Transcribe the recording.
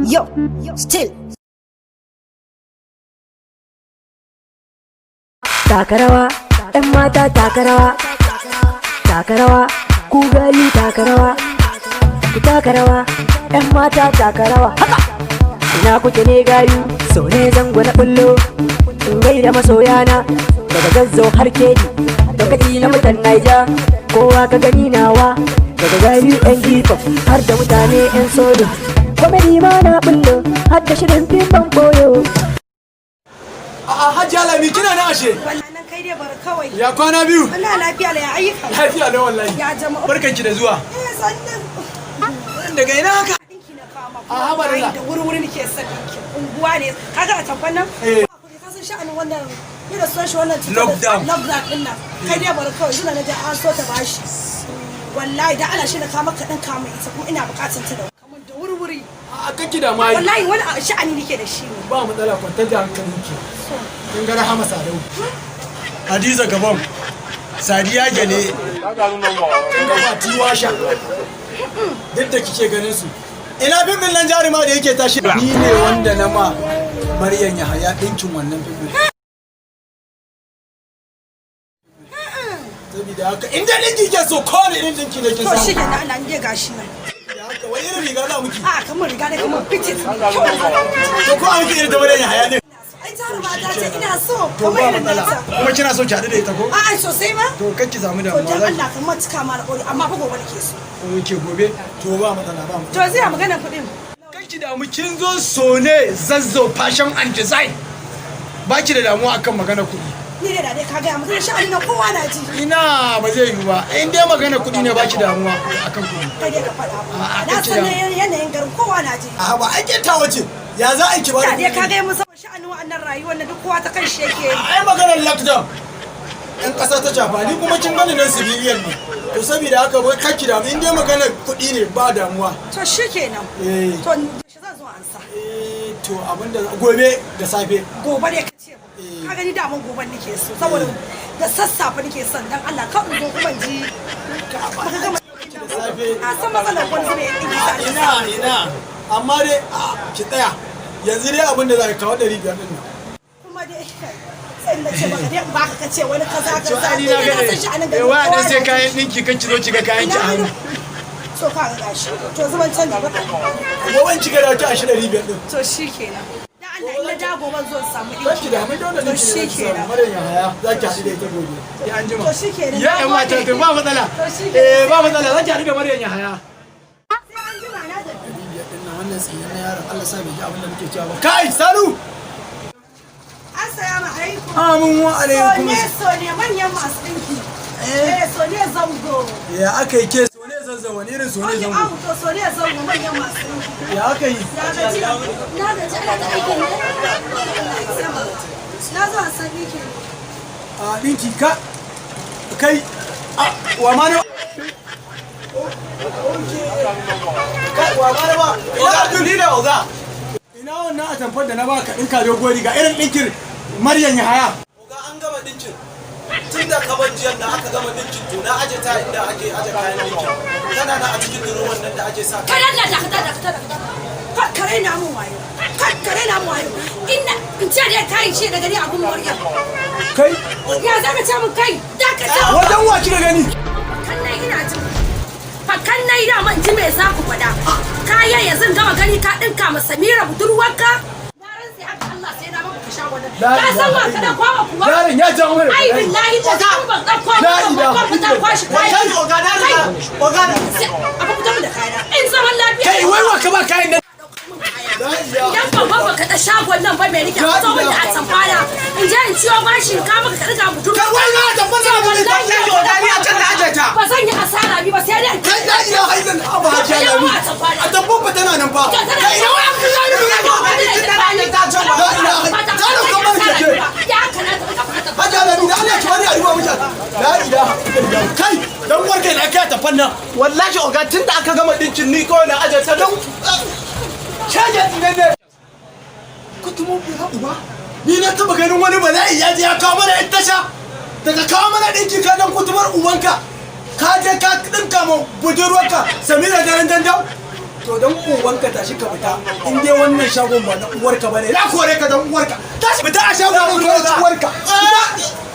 Yo, still. Taka rawa, ‘yan mata taka rawa, taka rawa, ku gayu taka rawa, ku taka rawa, ‘yan mata taka rawa. Haka! Ina kuke ne gayu, sau ne zango na bullo, in gaida masoyana, daga Zazzau har Kedi, lokaci na mutan Naija, kowa ka gani nawa, daga gayu ‘yan hip hop har da mutane ‘yan solo. Comedy ma na bullo, har da shirin fim ban boyo. A'a, Hajiya Lami, kina nan ashe? Wallahi nan, kai dai bari kawai. Ya kwana biyu? Allah, lafiya la, ya ayyuka? Lafiya lau wallahi. Ya jama'a? Barkanki da zuwa. Eh, sannan. Daga ina haka? Dinki na kama. A, haba da Allah. Da wuri-wuri nake son dinki. Unguwa ne. Kaga a tamfan nan? Eh. Ka san sha'anin wannan ni da son shi wannan cutar Lockdown. Lockdown din nan. Kai dai bari kawai, suna na da an so ta bashi. Wallahi da Allah shi na kama ka din kama ita, kuma ina bukatar ta da kamar da wuri-wuri. A kanki da mai. Wallahi wani sha'ani nake da shi ne. Ba matsala, kwantar da hankalinki. Kin ga Rahama Sadau. Hadiza Gabon. Sadiya Gele. Kin ga Fati Washa. Duk da kike ganin su. Ina fim din nan Jaruma da yake tashi. Ni ne wanda na ma Maryam Yahaya dinkin wannan fim din. Saboda haka inda dinki ke so, kowane irin dinki da kin To shi samu. ke na Allah ne, gashi nan. Haka, wani irin riga za miki? A, kamar riga ne, kamar fitit. Kyau. To ko an miki irin ta Maryam Yahaya din? Ai jaruma ta ce ina so To kamar ba irin matsala. nata. Kuma kina so ki haɗu da ita ko? A'a, sosai ma. To kar ki samu To damuwa. dan Za Allah ka matuka ma alƙawari, amma fa gobe nake so. ki gobe. To ba matsala, ba matsala. To zai ya maganar kuɗin. Kar ki damu, kin zo Sone Zazzau Fashion and Design. Ba ki da damuwa akan magana kuɗi. Ni dai da dai ka gaya mutum sha'ani na kowa na ji. Ina, ba zai yiwu ba. In dai magana kuɗi ne, ba ki damuwa akan kuɗi. Kai dai ka faɗa mu. A'a, Na kake san damu. yanayin garin, kowa na ji. A ba ake ta wace. Ya za a yi ki ba Da da dai ka kuɗi? gaya musu sha'anin wa'annan rayuwar na duk kowa ta kan shi yake yi. Ai maganar lockdown yan ƙasa ta shafa, ni kuma kin gani nan civilian ne. To saboda haka wai kar ki damu, in dai maganar kuɗi ne ba damuwa. To shi kenan. Eh. To shi zan zo ansa. Eh, to abinda gobe da safe. Gobe dai ka ce mu. Ka gani, daman goben nake so saboda da sassafe nake son, dan Allah ka in zo kuma in ji baka gama. Da safe. A san matsalar wani zai ɗinki sa da Ina ina, amma dai a ki tsaya yanzu dai, abin da za ka kawo 500 ɗin nan. Kuma dai sai na ce maka dai in baka, ka ce wani kaza To kaza. ai ni na Ni na gane san sha'anin eh garin wa kowa dan sai na ji. kayan ɗinki, kan ki zo ki ga kayan ki a hannu. So ka ga gashi, to zuban canji ba. Gobe in kika dawo ki a shi 500 ɗin. To shi kenan, dan Allah in na dawo gobe zo in samu Kar ki ɗinki. damu da wannan To ɗinki shi ne za ki samu. kenan. Maryam Yahaya za ki haɗu da ita gobe. Ya an jima. To shi kenan. Ya ƴan mata, to ba matsala. To shi kenan. Eh, ba matsala, za ki haɗu da Maryam Yahaya. Sai an jima, na tafi. 500 ɗin nan, wannan tsinin na yaron, Allah sa bai ji abin da muke cewa ba. Kai Salu. Assalamu alaikum. Amin wa alaikum. So ne, so ne manyan masu ɗinki. Eh, so ne zango. Ya aka yi ke Sone Zazzau, wani irin Sone Oke, Zango? awu, to so ne zango manyan masu ɗinki. Ya aka yi? Na gaji, na gaji, ana ta aikin ne. Na zo a san ɗinki. A ɗinki ka kai a wa ma ne kai, wa ma ne ba ina Abdul ni da oga, ina wannan atamfar da na baka ɗinka, doguwar riga irin ɗinkin Maryam Yahaya? Oga, an gama dinkin. Tun da kaban jiyan da aka gama dinkin, to na aje ta inda ake aje kayan dinkin. Tana na a cikin durowan nan da ake sa. Kai, Allah, dakata, dakata, dakata. Kar na mun wayo. Kar na mun wayo. Ina in ce dai kai ce daga ni abun Maryam. Kai. Ya za ka ce mun kai? Da ka ce mun. Wajen wa kika gani? Fakan nai ina jin. Fakan nai da man ji me za ku faɗa. Kaya yanzu gama gani ka ɗinka ma Samira budurwarka. Na rantse haka Allah sai na maka ka sha wannan. Ka san wa ka dauko wa kuwa? Yaron ya jawo mana Ai bala'i. billahi da zan ban dauko La maka ilaha ba, ba ta kwashi kayan. Kai oga, na riga oga na. Sai a fito min da kayana. In zaman lafiya. Kai, wai wa ka ba kayan nan? Idan babban baka da shagon nan ba mai rike La fito min da ilaha. atamfana. In je in ciyo bashi ka maka ka riga budurwa. Kai, wai na atamfar da ba Wallahi Wallahi oga, ni a can na aje ta. Ba zan yi asara bi ba, sai dai in Kai, la ilaha illallah, ba Hajiya Lami, atamfar ba tana nan fa. Kai, ina wai aka gani? La ilaha, ta dauka mana keke. Hajiya Lami, da Allah ki bari a duba miki. La ilaha illallah. Kai, dan warke na kai atamfar nan. Wallahi oga, tun da aka gama dinkin ni kawai na aje ta don Shege tsinan ne. Kutumin bura uba. Ni na taba ganin wani bala'i ya je ya kawo mana yan tasha. Daga kawo mana ɗinki ka dan kutumar ubanka. Ka je ka dinka ma budurwarka Samira daren dandam. To dan uwanka tashi ka fita, in dai wannan shagon ba na uwarka bane, na kore ka dan uwarka. Tashi fita a shagon nan kore uwarka. Fita.